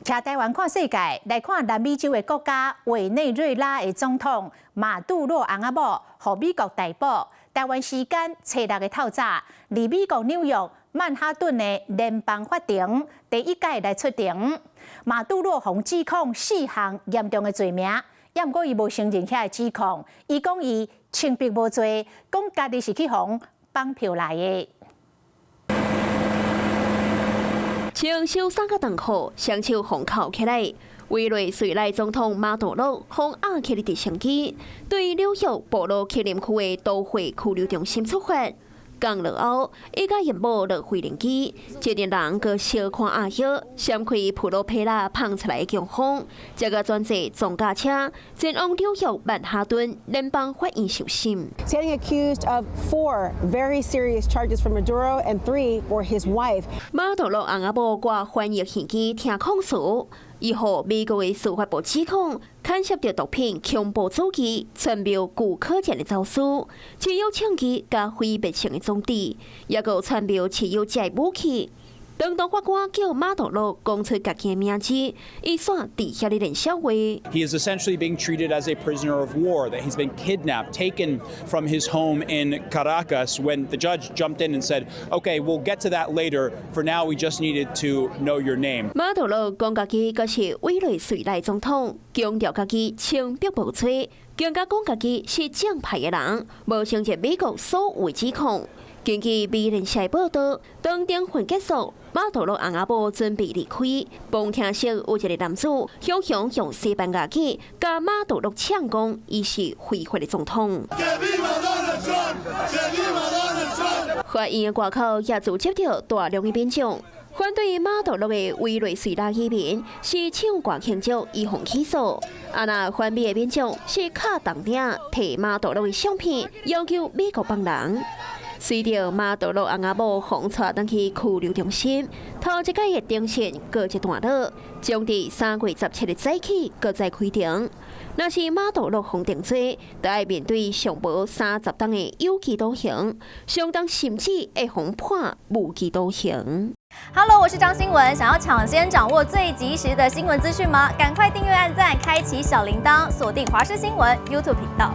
徛台灣看世界，來看南美洲的國家委內瑞拉的總統馬杜羅翁仔某，予美國逮捕。台灣時間初六的透早，佇美國紐約曼哈頓的聯邦法庭第一擺來出庭。馬杜羅予指控四項嚴重的罪名，也毋過伊無承認遐个指控，伊講伊清白無罪，講家己是去予綁票來的。穿恤衫佮長褲，雙手予銬起來。委內瑞拉總統馬杜羅予押起的直升機，對紐約布魯克林區的都會拘留中心出發。降落後，伊佮𪜶某落飛行機，一陣人閣相看壓腰，閃開普羅皮拉放出來的強風，才閣轉坐裝甲車前往紐約曼哈頓聯邦法院受審。 Standing accused of four very serious charges for Maduro and three for his wife。馬杜羅翁仔某掛翻譯耳機聽控訴，伊予美國的司法部指控，牽涉著毒品、恐怖主義、串謀具可見的走私、持有槍支佮毀滅性的裝置，抑閣有串謀持有這武器。當當法官叫馬杜羅講出家己的名字，伊煞佇遐咧練笑話。 He is essentially being treated as a prisoner of war, that he's been kidnapped, taken from his home in Caracas, when the judge jumped in and said, "Okay, we'll get to that later. For now, we just needed to know your name." 馬杜羅講家己閣是委內瑞拉總統，強調家己清白無罪，更加講家己是正派的人，無承認美國所有指控。根據美聯社報道，當偵訊結束，馬杜羅翁仔某準備離開，旁聽室有一個男子，雄雄用西班牙語共馬杜羅嗆講，伊是非法的總統。法院的外口也聚集著大量的民眾，反對馬杜羅的委內瑞拉移民是唱歌慶祝伊予起訴，啊若反美的民眾是敲銅鼎提馬杜羅的相片，要求美國放人。隨著馬杜羅翁仔某予帶轉去拘留中心，頭一擺的偵訊告一段落，將佇3月17日早起閣再開庭。若是馬杜羅予定罪，就愛面對上無30冬的有期徒刑，相當甚至會予判無期徒刑。 Hello，我是張新文，想要搶先掌握最及時的新聞資訊嗎？趕快訂閱、按讚、開啟小鈴鐺，鎖定華視新聞 YouTube 頻道。